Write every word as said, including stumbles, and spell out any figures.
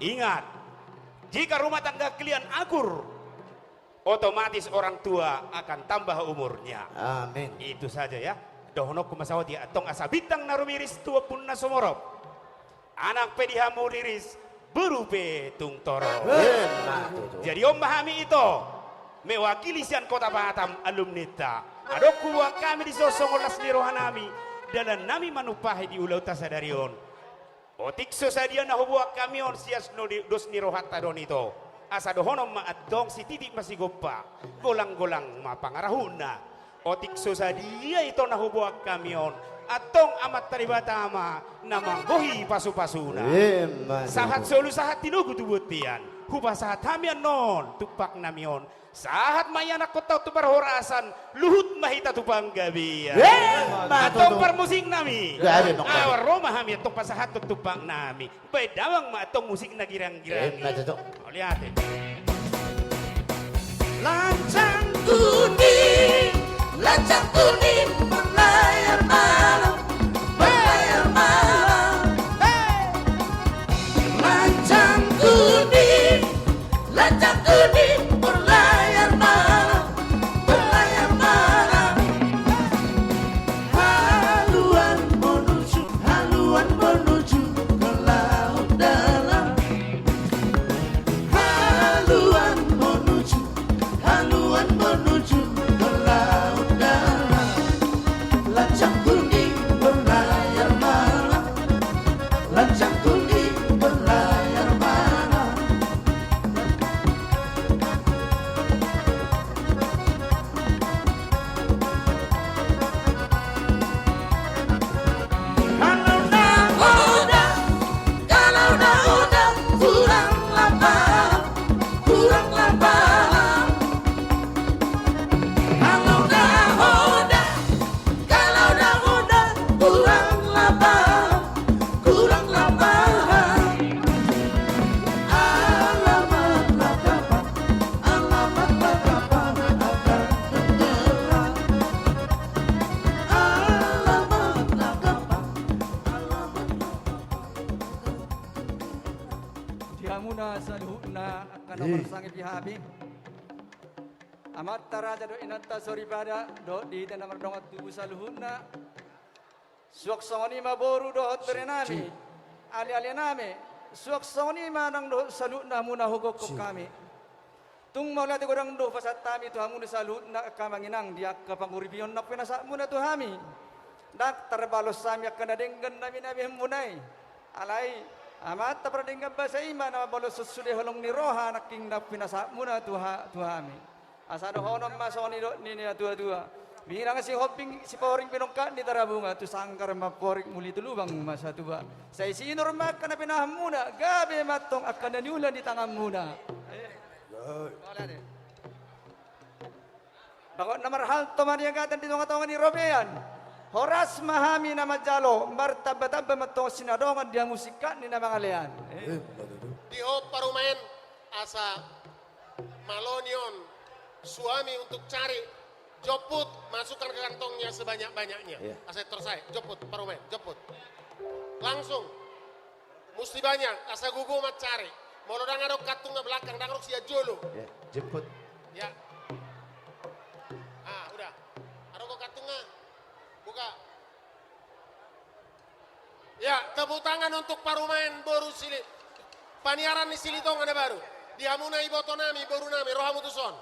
Ingat, jika rumah tangga kalian akur, otomatis orang tua akan tambah umurnya. Amin. Itu saja ya. Dohononku ma saotik, antong asa bintang na rumiris tu ombun na sumorop, anak pe di hamu riris, boru pe tung torop. Emma tutu. Jadi on ma hami ito, mewakili sian Kota Batam, alumninta. Adong huboan hami dison songon las ni rohanami, dalannami manumpahi di ulaonta sadari on. Otik so sadia na huboan hami on sian dos ni rohanta do on ito. Asa dohonon ma antong, sititik ma sigompa, golang-golang ma pangarahutna. Otik so sadia ito na huboan hami on, antong Amanta Debata ma na manggohi pasu-pasuna. Emma tutu. Sahat solu sahat tinogu tu bontean, hupasahat hami annon tumpaknami on. Sahat ma ianakhonta tu parhorasan, luhut ma hita tu panggabean. Emma tutu. Antong parmusiknami. Gabe, Bang. Awan ro ma hami antong pasahathon tumpaknami. Baen damang ma antong musik na girang-girang. Emma tutu. Mauliate. Lancang kuning, lancang kuning berlayar malam, berlayar malam. Hei! Lancang kuning, lancang kuning berlayar malam, berlayar malam. Haluan menuju, haluan menuju ke laut dalam. Haluan menuju, haluan menuju ke laut dalam. Lancang kuning berlayar malam. Lancang kuning berlayar malam. Kalau nahoda, kalau nahoda kurang lapar, kurang lapar. Kalau nahoda, kalau nahoda kurang lapar, kurang lapar. Alamat lakapan, alamat lakapan akan tertera. Alamat lakapan, alamat lakapan. Di hamuna saluhutna angka na marsangap di hami, amanta raja dohot inanta soripada, dohot di hita na mardongan tubu saluhutna. Suang songon i ma boru dohot berenami, ale-alenami. Suang songon i ma nang dohot saluhutna hamuna hugokhon hami. Tung mauliate godang do hupasahat hami tu hamuna saluhutna angka amang inang di angka panguripion na pinasahatmuna tu hami. Ndang tarbalos hami angka na denggan na binahenmuna i. Alai amanta pardenggan basa i ma na mambaloshon sude holong ni roha nangkin na pinasahatmuna tu ha-, tu hami. Asa dohonon ma songon nidok ni natua-tua: Binang sihombing, siporing pinongkak ni tarabunga, tu sanggar ma porik, muli tu lubang ma satua. Sai sinur ma angka na pinahanmuna, gabe ma antong angka na niula ni tanganmuna. Bagot na marhalto ma niagatan di tonga-tonga ni robean. Horas ma hami na manjalo, martamba-tamba ma antong sinadongan di hamu singkat ni na mangalean. Di ho parumaen, asa malo ni on suami untuk cari jomput, masukkan ke kantongnya sebanyak-banyaknya. Iya. Asa torus ae, jomput, parumaen, jomput. Langsung. Musti banyak, asa gogo mancari. Molo ndang adong kantungna, belakang, ndang adong sian jolo. Iya, jomput. Ya. Ah, udah. Adong kantungna. Buka. Ya, tepuk tangan untuk parumaen boru Sili-, paniaran ni Silitonga na baru. Di hamuna ibotonami, borunami, ro hamu tuson.